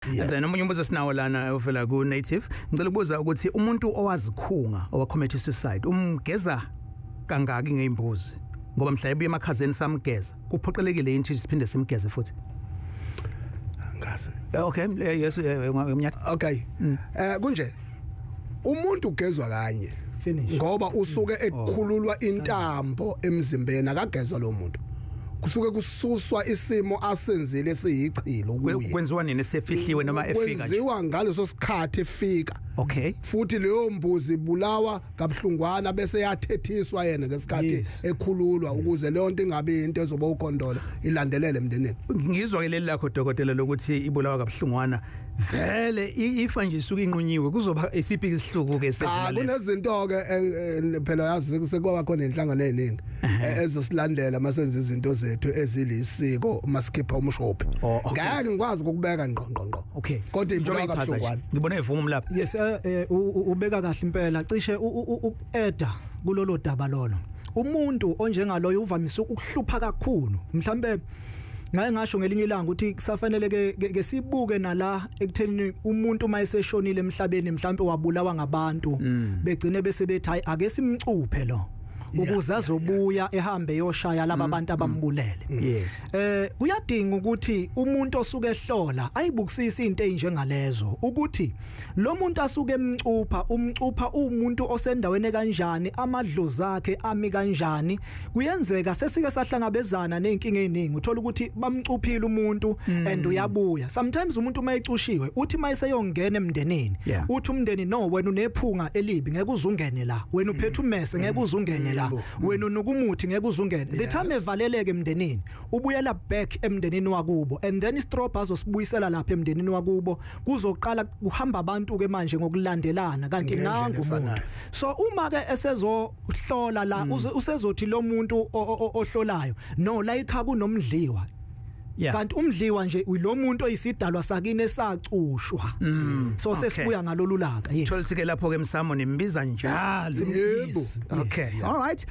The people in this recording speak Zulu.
And then omunye umbuzo sinawo lana ovela ku native, ngicela ukubuza ukuthi umuntu owazikhunga, owacommit suicide, umgeza kangaki ngeimbuzi? Ngoba mhla ebuye emakhazeni samgeza, kuphoqelekile yini ukuthi siphinde simgeze futhi? Ngazi. Okay, yes, umnyatha. Okay, kunje, umuntu ugezwa kanye. Finish. Ngoba usuke ekukhululwa intambo emzimbeni, akagezwa lo muntu, kusuke kususwa isimo asenzile esiyichilo kuye. Kwenziwa nini, sefihliwe noma efika nje? Kwenziwa ngaleso sikhathi efika. Futhi leyo mbuzi ibulawa kabuhlungwana bese yathethiswa yena ngesikhathi ekhululwa, ukuze leyo nto ingabi into ezoba ukhondolo ilandelele emndenini. Ngizwa ke leli lakho, dokotela, lokuthi ibulawa kabuhlungwana. Vele ifa nje isuke inqunyiwe, kuzoba isiphi isihluku ke Cha. sedlula leso? Kunezinto ke phela yazi sekuba khona inhlangano eziningi ezosilandela masenza izinto zethu ezilisiko, masikhipha umshophi. Ngeke ngikwazi ukubeka ngqo ngqo ngqo. Kodwa Njengoba ibulawa ichaza nje, kabuhlungwana. ngibone evuma umlaphi. Yes, ubeka kahle impela. Cishe ukueda kulolo daba lolo, umuntu onjengaloyo uvamise ukuhlupha kakhulu. Mhlambe ngaye ngasho ngelinye ilanga ukuthi kusafanele ke sibuke nala ekutheni umuntu mayeseshonile emhlabeni, mhlambe wabulawa ngabantu, begcine bese bethi, "Hayi, ake simcuphe lo ukuze azobuya ehambe yoshaya laba bantu abambulele." Kuyadinga ukuthi umuntu osuke ehlola ayibukisise into ezinjengalezo, ukuthi lo muntu asuke emcupha, umcupha umuntu osendaweni kanjani, amadlozi akhe ami kanjani. Kuyenzeka sesike sahlangabezana nezinkinga eziningi, uthola ukuthi bamcuphile umuntu and uyabuya. Sometimes umuntu mayecushiwe, uthi mayeseyongena emndenini, uthi umndeni, "No, wena unephunga elibi, ngeke uzungene la. Wena uphethe umese, ngeke uzungene la. Wena unukumuthi, ngeke uzungene." The time evaleleke emndenini, ubuyela back emndenini wakubo, and then istrop azosibuyisela lapha emndenini wakubo, kuzoqala kuhamba abantu ke manje ngokulandelana, kanti Ngendlela nangu umuntu. efanayo. So uma ke esezohlola la, usezothi lo muntu ohlolayo, "No, la ekhaya kunomdliwa." Kanti umdliwa nje lo muntu oyisidalwa sakini esacushwa. So sesibuya ngalolu laka, yes. Thola ke lapho ke emsamo nimbiza njalo. Yebo. Okay, all right.